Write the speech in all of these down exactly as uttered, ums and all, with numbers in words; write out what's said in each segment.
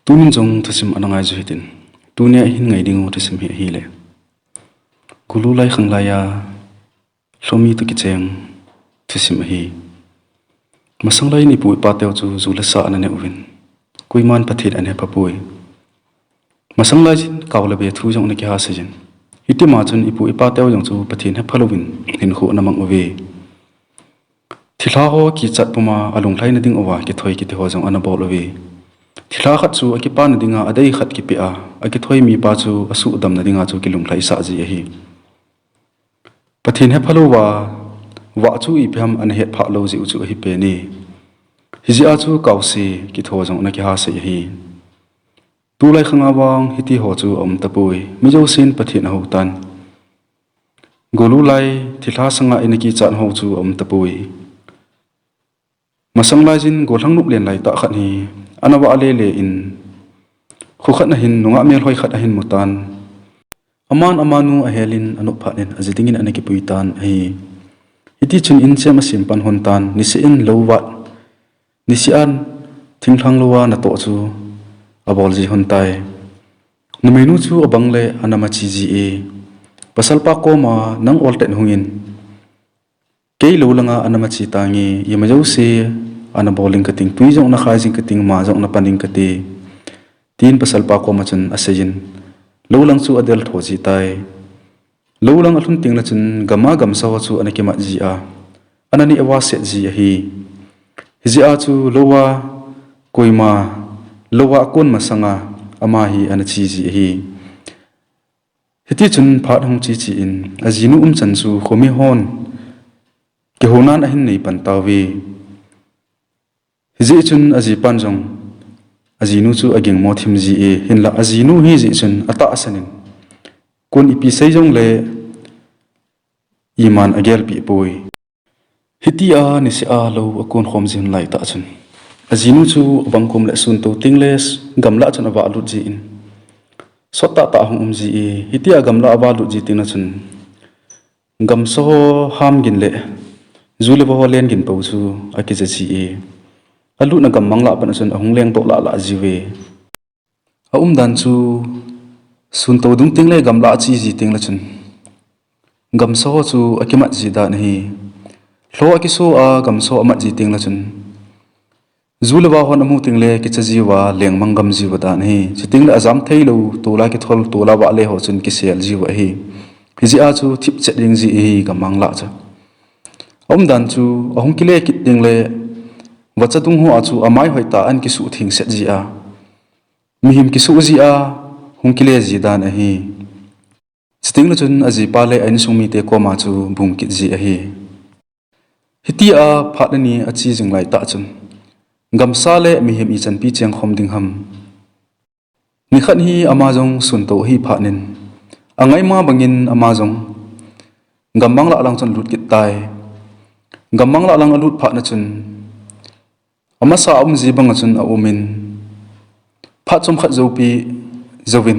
Tunin jong thusim ana ngai ju hitin. Tunia ihin ngai dingu thusim hi ahile, Golulai khanglai a Lhomi toh kicheng thusim ahi. Masanglai in ipu ipa teu chu ju le sa ana neh uvin, koiman Pathen ana hepha poi. Masanglai jin kau le be thu jong ana kihasei jin, hitima chun ipu ipa teu jong chu Pathen hepha louvin hinkho ana mang uve. Thilha ho kichat puma alunglhaina ding uva kithoi kiti ho jong ana bol uve. Thilha khat chu akipana dinga adei khat kipeh a, akithoi mipa chu asuhdamna dinga chu kilunglhaisah ji ahi. Pathen hepha louva vah chu ipi ham ana hetphah lou jeh u chu ahi pen e. Hijeh a chu kaose kiti ho jong ana kihasei ahi. Tulai khanga vang hiti ho chu aum tapoi. Mi jousen Pathen ahou tan. Golulai thilha sanga ina kichat ho chu aum tapoi. Masanglai jin gollhang nop len lai tah khat hi ana vah lele in, kho khat na hin nungah melhoi khat ahin mu tan. Aman amanu ahelin anop phat in aji dingin ana kipui tan ahi. Hiti chun in sem asem pan hon tan, niseh in lou vat, niseh an thinglhang lou a natoh chu abol ji hon tai. Numeinu chu abang le ana machi ji e. Pasalpa koma, nang oltet hungin, kei lou langa ana machi tange, ima jouse ana bol ing kating, tui jong ana khai jing kating, ma jong ana pan ing kati, tin pasalpa koma chun aseiyin, lou lang chu adel tho ji tai. Lou lang alhun teng le chun gama gamsa ho chu ana kimat ji a, ana neh ava set ji ahi. Hijeh a chu lou a koima, lou a akon masanga ama hi ana chi ji ahi. Hiti chun phat ahung che che in, ajinu umchan chu khomi hon kihounan ahin nei pan tauve. Hijeh chun ajipan jong ajinu chu agingmo thim ji e, hinlah ajinu hijeh chun atahsan in, kon ipi sei jongle iman agelpeh poi. Hitia niseh a lou akon khom ji hon lai tah chun, ajinu chu abang kom le sun to teng le gamlah chun avah lut ji in, sot tah tah ahung um ji e. Hitia gamlah avah lut ji teng le chun, gamsa ho ham gin le ju le va ho len gin pou chu akija ji e. Alutna gammang lah pan a chun ahung lengdoh lah lah jiuve. Aumdan chu sun to dung teng le gamlah ache ji teng le chun, gamsa ho chu akimat ji dan ahi. Lho akiso a gamsa ho amat ji teng le chun, ju le va hon amu teng le kicha jiuva lengmang gam jiuva dan ahi. Chuteng le ajam thei lou, tola kithol, tola vah le ho chun kisel jiuva ahi. Hijeh a chu thipchet ding ji ahi gammang lah chu. Aumdan chu ahung kile kit teng le vacha dung ho a chu amai hoitah a ana kisuh thengset ji a, mihem kisuh ji a hung kile ji dan ahi. Chuteng le chun ajipa le a insung mite koma chu bung kit ji ahi. Hitia phat ani ache jing lai tah chun, gamsa le mihem ichanpi cheng khom ding ham. Nikhat hi ama jong sun to ahi phat in, angaima bangin ama jong gammang lah lang chun alut kit tai. Gammang lah lang alut phat na chun, amasa aum ji bang a chun aum in, phat chomkhat joupi jouvin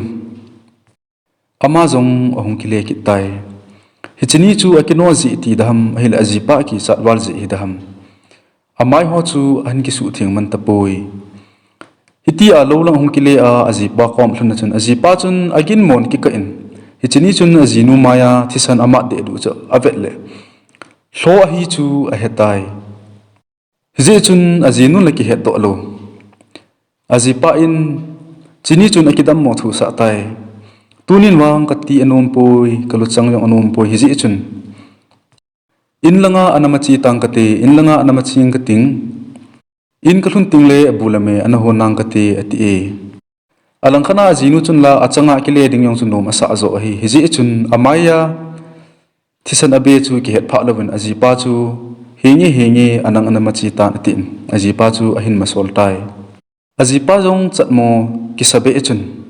ama jong ahung kile kit tai. Hiche ni chu akino ji ti daham, ahile ajipa akichat val ji hi daham. Amai ho chu ahin kisuh theng man tapoi. Hitia lou lang ahung kile a ajipa kom alhun na chun, ajipa chun aginmon kikah in, hiche ni chun ajinu maiya thisan amat deh duh chu avet le, lho ahi chu ahetai. Hijeh chun ajinun le kihetdoh lou. Ajipa in, hiche ni chun akidammo thusah tai. Tunin vang kati anom poi, kaluchang jong anom poi, hijeh chun, in langa ana mache tang kate, in langa ana mache ing kating, in kalhun teng le abu le me ana hon nang kate, ati e. Alangkhat a ajinu chun la achanga kile ding jong chu nom asah joh ahi. Hijeh chun amaiya thisan abe chu kihetphah louvin ajipa chu, henge henge, anang ana mache tan, atin ajipa chu ahin masol tai. Ajipa jong chatmo kisabeh chun,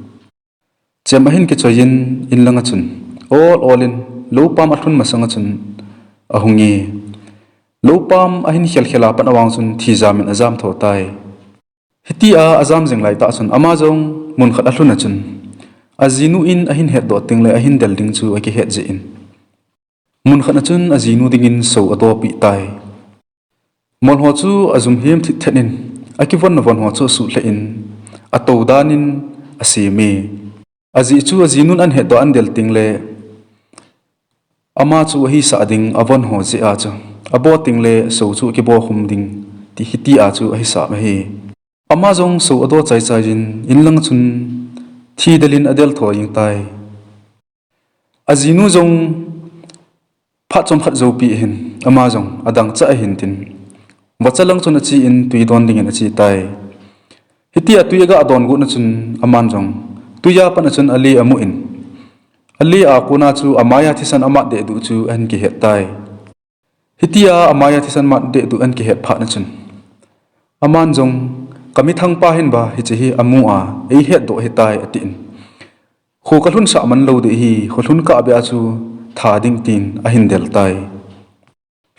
chem ahin kichoiyin in langa chun ol ol in loupam alhun masanga chun ahunge. Loupam ahin khelkhel a pat avang chun thijam in ajam tho tai. Hitia ajam jing lai tah chun ama jong munkhat alhun a chun, ajinu in ahin hetdoh teng le ahin del ding chu akihet jeh in, munkhat a chun ajinu dingin so adopeh tai. Mol ho chu ajum hem thit thet in, akivon na von ho chu asuh lheh in, atou danin asem e. Ajeh chu ajinun ahin hetdoh a ahin del tengle, ama chu ahisah ding avon ho jeh a chu, abo tengle sou chu akibo khum ding ti hitia chu ahisah ahi. Ama jong sou ado chaichai jin, inlang chun thi delin adel tho jeng tai. Ajinu jong phat chomkhat joupi ahin, ama jong adangchah ahin tin, vacha lang chun achen tui don dingin ache tai. Hitia tui aga don got na chun aman jong tui a pat a chun ale amun, ale a kona chu amaiya thisan amat dehduh chu ahin kihet tai. Hitia amaiya thisan mat dehduh ahin kihet phat na chun, aman jong, "Kamithangpa hin ba hiche hi amu a, eihetdoh ahitai," atin, "Kho kalhunsah man lou ding ahi, kho lhun kah beh a chu tha ding," tin ahin del tai.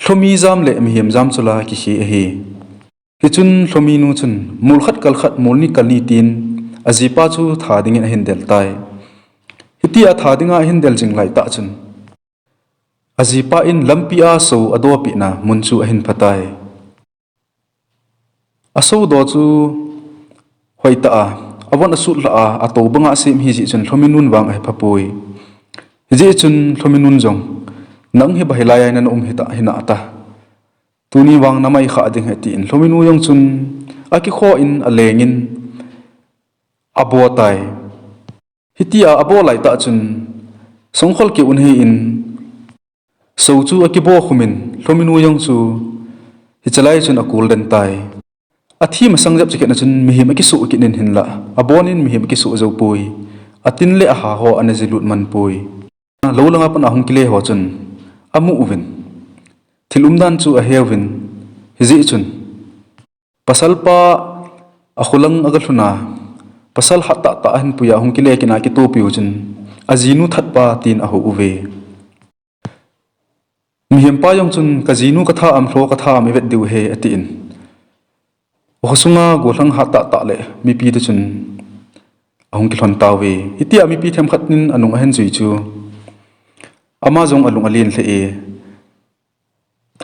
Lhomi jam le mihem jam chu la kikhe ahi. Hichun lhominu chun, "Mol khat kal khat, mol ni kal ni," tin ajipa chu tha dingin ahin del tai. Hitia tha dinga ahin del jing laitah chun, ajipa in lampi a sou adopehna mun chu ahin pha tai. Asou do chu hoitah a, avon asut lhah a, atou banga asem ahijeh chun lhominun vang ahe phapoi. Hijeh chun lhominun jong, "Nang hi ba hilai a nana um hita, hinata. Tuni vang namai kha ding ahi," tin lhominu jong chun akikhoh in alengin abo tai. Hitia abo laitah chun songkhol keu ahin, sou chu akibo khumin lhominu jong chu hiche lai chun akul den tai. Athi masang jep chakit na chun mihem akisoh kit in hinlah, abonin mihem akisoh jou poi. Atin le aha ho ana jilut man poi. Lou langa pat ahung kile ho chun amu uvin, thil umdan chu ahe uvin, hijeh chun, pasalpa akholang aga lhun a, pasal hat tah tah ahin pui a, ahung kile kit na kitopi u chun, "Ajinu thatpa," tin ahou uve. Mihempa jong chun, "Kajinu katha am, lho katha am, ivet diu ahi," atin, akhosunga gollhang hat tah tah le mipi te chun ahung kilhon tauve. Hitia mipi themkhat in anung ahin jui chu, ama jong alung alen lheh e.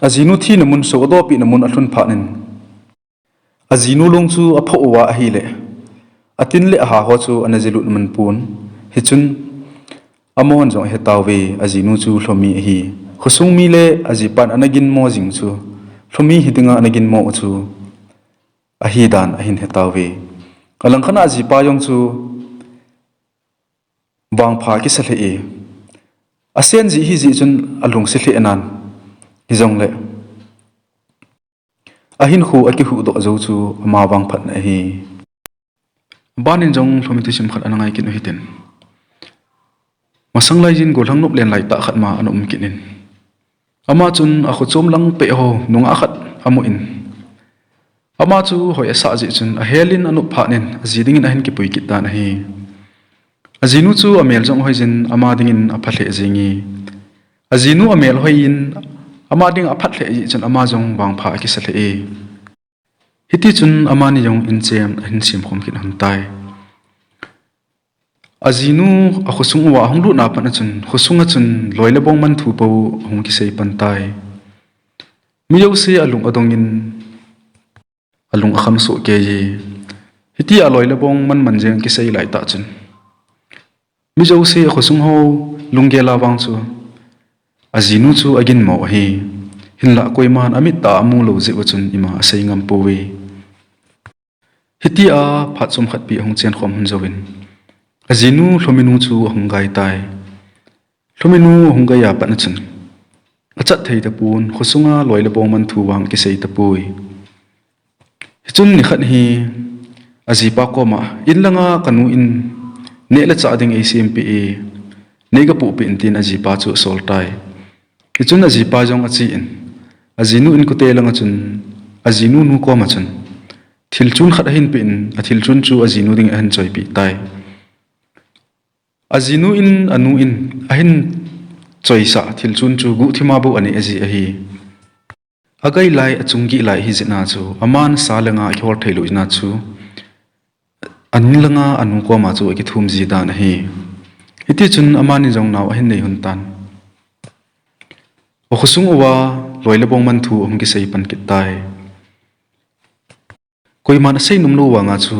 Ajinu thina mun, sou adopehna mun alhun phat in, ajinu long chu aphoh uva ahile, atin le aha ho chu ana jilut man pon. Hichun amahon jong ahe tauve, ajinu chu lhomi ahi. Khosung mi le ajipan ana ginmo jing chu, lhomi hidinga ana ginmo u chu ahi dan ahin he tauve. Alangkhat a ajipa jong chu vangpha kisa lheh e. Asen jeh hijeh chun alungset lheh nan, hijongle ahinkho akihuhdoh jou chu ama vangphatna ahi. Abanin jong lhomi thusim khat ana ngai kit u hitin. Masang lai jin gollhang nop len laitah khat ma ana um kit in, ama chun akhochom lang peh ho nungah khat amun, ama chu hoi asah jeh chun ahelin anop phat in aji dingin ahin kipui kit tan ahi. Ajinu chu amel jong hoi jin ama dingin apha lheh jenge. Ajinu amel hoi in ama ding aphat lheh jeh chun ama jong vangpha akisa lheh e. Hitichun amani jong inchen ahin semkhom kit lhon tai. Ajinu akhosung uva ahung lut na pat a chun, khosunga chun loi le bong man thu bou ahung kisei pan tai. Mi jouse alung adongin, alung akham soh kei e. Hitia loi le bong man man jeng kisei laitah chun, mi jouse akhosung ho lunggel a vang chu ajinu chu aginmo ahi. Hinlah koiman amit a amu lou jeh uva chun ima asei ngam pouve. Hitia phat chomkhat pi ahung chen khom lhon jouvin, ajinu lhominu chu ahung gai tai. Lhominu ahung gai a pat a chun, achat thei tapon, khosunga loi le bong man thu vang kisei tapoi. Hichun nikhat hi ajipa koma, "In langa kanu in neh le chah ding eisempeh e, neiga pohpeh in," tin ajipa chu asol tai. Hichun ajipa jong achen, ajinu in kote langa chun, ajinu nu koma chun thil chun khat ahin peh in, athil chun chu ajinu dingin ahin choipeh tai. Ajinu in anu in ahin choisah thil chun chu guhthima bou anei aji ahi. Agai lai, achung gih lai hijeh a chu, aman sa le nga akihol thei lou jeh a chu, anin langa anu koma chu akithum ji dan ahi. Hitichun amani jong nao ahin nei lhon tan. Akhosung uva loi le bong man thu ahung kisei pan kit tai. Koiman asei nom lou vanga chu,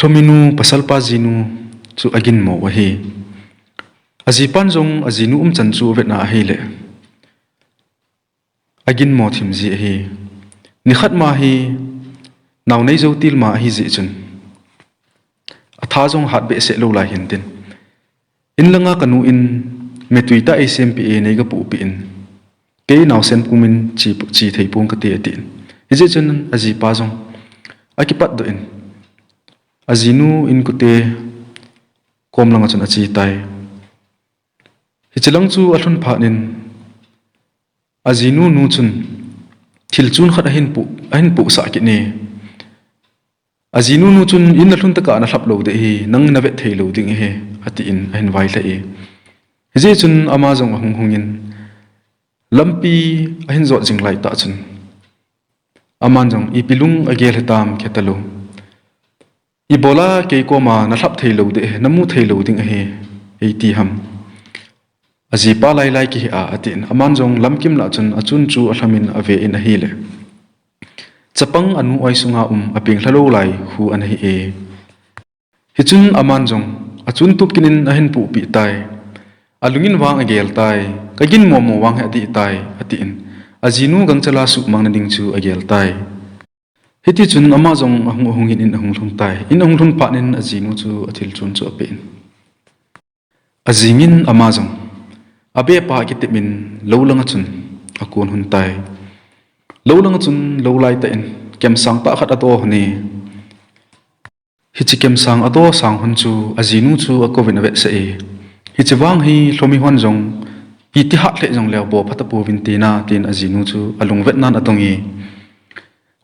Lhominu pasalpa jinu chu aginmo ahi. Ajipan jong ajinu umchan chu avetna ahile, aginmo thim ji ahi. Nikhat ma hi nao nei jou til ma ahi jeh chun, atha jong hat behseh lou lai hintin, in langa kanu in metui tah eisempeh e, nei kapohpeh in, kei naosen pumin che, che thei ponge kati, atin. Hijeh chun ajipa jong akipatdoh in, ajinu inkote kom langa chun ache tai. Hiche lang chu alhun phat in, ajinu nu chun thil chun khat ahin poh, ahin pohsah kit e. Ajinu nu chun, in nalhun tokah nalhap lou ding ahi, nang navet thei lou ding ahi, atin ahin vailhah e. Hijeh chun ama jong ahung hungin, lampi ahin jot jing laitah chun, aman jong ipi lung agel hitam khetalou. Ibola kei koma nalhap thei lou ding ahi, namu thei lou ding ahi, eiti ham? Ajipa lailai kihi a, atin. Aman jong lamkim lah chun achun chu alhamin aven ahile, chapang anu oi sunga um apenglha lou lai khu ana hi e. Hichun aman jong achun tup kit in ahin pohpeh tai. Alungin vang agel tai. Kaginmo mo vang hi adih tai, atin. Ajinu gangchela suhmang nading chu agel tai. Hitichun ama jong ahung, ahung in, in ahung lhung tai. In ahung lhun phat in ajinu chu athil chun chu apen. Ajingin ama jong abepa akitepin lou langa chun akon lhun tai. Lou langa chun lou laitah in kemsang tah khat ado lhon e. Hiche kemsang ado sang lhon chu ajinu chu akouvin avetsah e. Hiche vang hi lhomi hon jong iti hat lheh jongleu bo phatapouvin tina, tin ajinu chu alungvetnan adong e.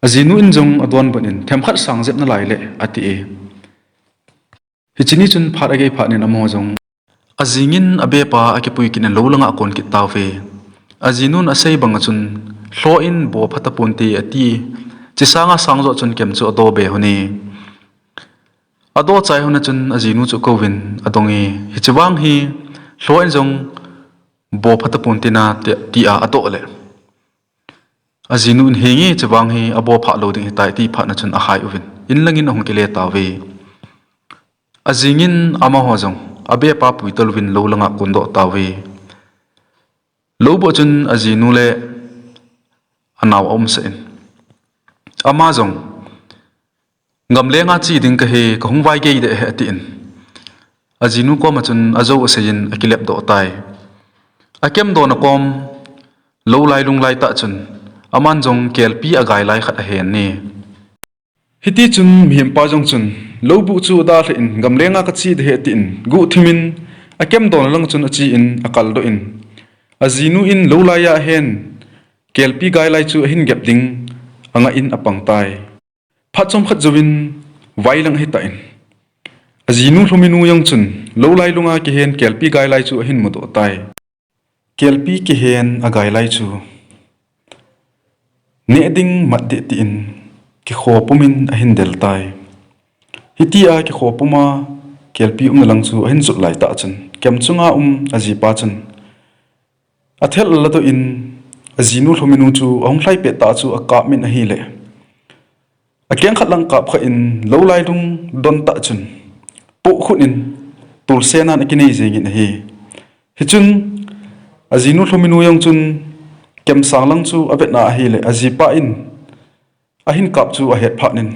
Ajinu in jong adonbut in, themkhat sang jep nalai le, ati e. Hiche ni chun phat agei phat in amaho jong ajingin abepa akipui kit in lou langa akon kit tauve. Ajinun asei banga chun, lho in bo phataponte ati, hiche sanga sang joh chun kem chu ado be lhon e. Ado chai lhon a chun ajinu chu akouvin adong e, hiche vang hi lho in jong bo phataponte na, ti, tia adoh le, ajinu in, henge, hiche vang hi abo phah lou ding ahitai, ati phat na chun ahai uvin, in langin ahung kile tauve. Ajingin amaho jong abepa pui talouvin lou langa akondoh tauve. Loubuh chun ajinu le anao aumsah in, ama jong, gamlenga che ding kahi, kahung vai gei deh e, atin. Ajinu koma chun ajou aseiyin akilepdoh tai. Akemdona kom lou lailung laitah chun aman jong kelpi agai lai khat ahen e. Hitichun mihempa jong chun, loubuh chu adalhah in, gamlenga kache deh e, atin, guhthimin akemdona lang chun achen akaldoh in, ajinu in lou laiya ahen kelpi gai lai chu ahin gep ding angah in apang tai. Phat chomkhat jouvin vailang ahitan, ajinu lhominu jong chun lou lailunga kihen kelpi gai lai chu ahin mudoh tai. Kelpi kihen agai lai chu neh ding mat deh tin kikho pumin ahin del tai. Hitia kikho puma kelpi umna lang chu ahin jot laitah chun, kem chunga um ajipa chun athel aladoh in, ajinu lhominu chu ahung lhai pettah chu akapmin ahile, akeng khat lang kapkha in lou lailung dontah chun poh khut in tolsenan akinei jengin ahi. Hichun ajinu lhominu jong chun kemsang lang chu avetna ahile, ajipa in ahin kap chu ahet phatnin,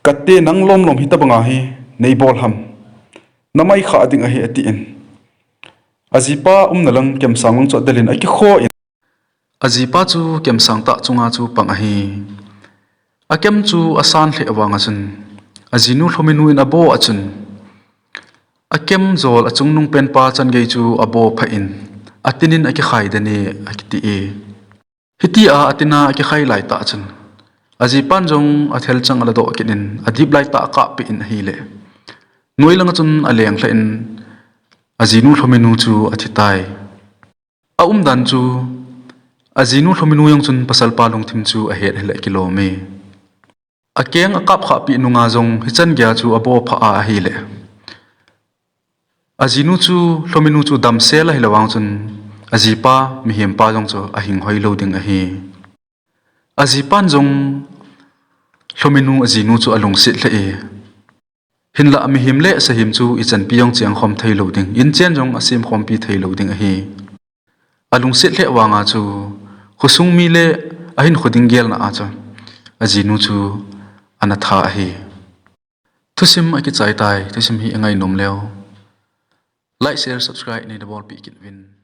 kate, nang lomlom hitobanga hi neibol ham? Namai kha ding ahi, atin, ajipa umna lang kemsang lang chu adelin akikho in, ajipa chu kemsang tah chunga chu pang ahi. Akem chu asan lheh vanga chun, ajinu lhominu in abo a chun, akem jol achungnung penpa changei chu abo phah in, atinin akikhai den e, akiti e. Hitia atina akikhai laitah chun, ajipan jong athelchang aladoh kit in, adip laitah akappeh in ahile, noi langa chun alenglhah in, ajinu lhominu chu athitai. Aumdan chu, ajinu lhominu jong chun pasalpa lungthim chu ahet ahile akilom e. Akeng akapkhahpeh nunga jong hichan geiya chu abo phah a ahile, ajinu chu, lhominu chu damsel ahile vang chun, ajipa mihempa jong chu ahing hoilou ding ahi. Ajipan jong lhominu ajinu chu alungset lheh e. Hinlah mihem le sahem chu ichanpi jong chengkhom theilou ding, inchen jong asemkhompi theilou ding ahi. Alungset lheh vanga chu khosung mi le ahinkho ding gelna a chu ajinu chu ana that ahi. Thusim akichai tai, thusim hi ingainom leu like, share, subscribe neina bolpeh kit uvin.